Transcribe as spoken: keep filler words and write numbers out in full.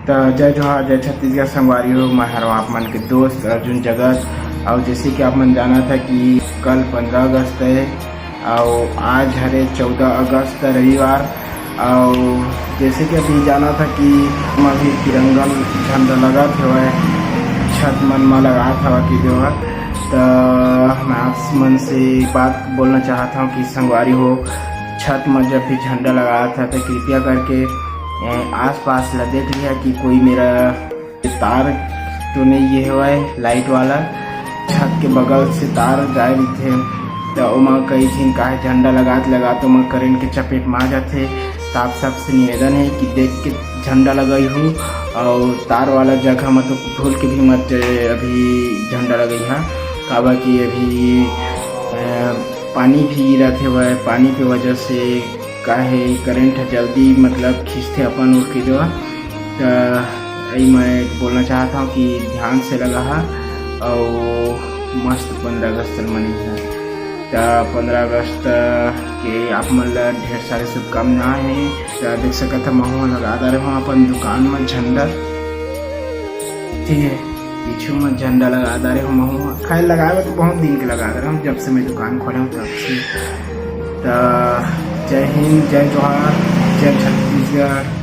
त जय जोहार, जय छत्तीसगढ़ संगवारी हो। मैं हरों आप मन के दोस्त अर्जुन जगत। और जैसे कि आप मन जानत है कि कल पंद्रह अगस्त है और आज हरे चौदह अगस्त रविवार। और जैसे कि अभी जानत है कि हम अभी तिरंगा झंडा लगात हवय, छत मन म लगात हवा कि जो है, त मैं आप मन से एक बात बोलना चाहत हूँ कि संगवारी हो, छत म जब भी झंडा लगात है तो कृपया करके, ए, आसपास ला देख लिहा कि कोई मेरा तार तो नहीं ये हवय लाइट वाला। छत के बगल से तार जाए रहिथे, त ओमा कई झिन काहे झंडा लगात लगात ओमा करंट के चपेट म आ जाथे। त आप सबसे निवेदन है कि देख के झंडा लगाई हो, और तार वाला जगह म तो भूल के भी मत, अ, अभी झंडा लगइहा, काबर कि अभी, अ, पानी भी गिरत हवय, पानी के वजह से काहे करंट ह जल्दी मतलब खींचथे अपन ओर के जो। त यही मैं बोलना चाहत हूँ कि ध्यान से लगाहा और मस्त पंद्रह अगस्त ल मनइहा। त पंद्रह अगस्त के आप मन ला ढेर सारे शुभकामनाएं हैं। त देख सकत ह, महू लगा दे रहे हूँ अपन दुकान में झंडा, ठीक है, पीछू में झंडा लगा दे रहे हूँ महू। खैर, लगाए बर तो बहुत दिन के लगा दे रहे हूँ, जब से मैं दुकान खोले हूँ तब से। त जय हिंद, जय जोहार, जय छत्तीसगढ़।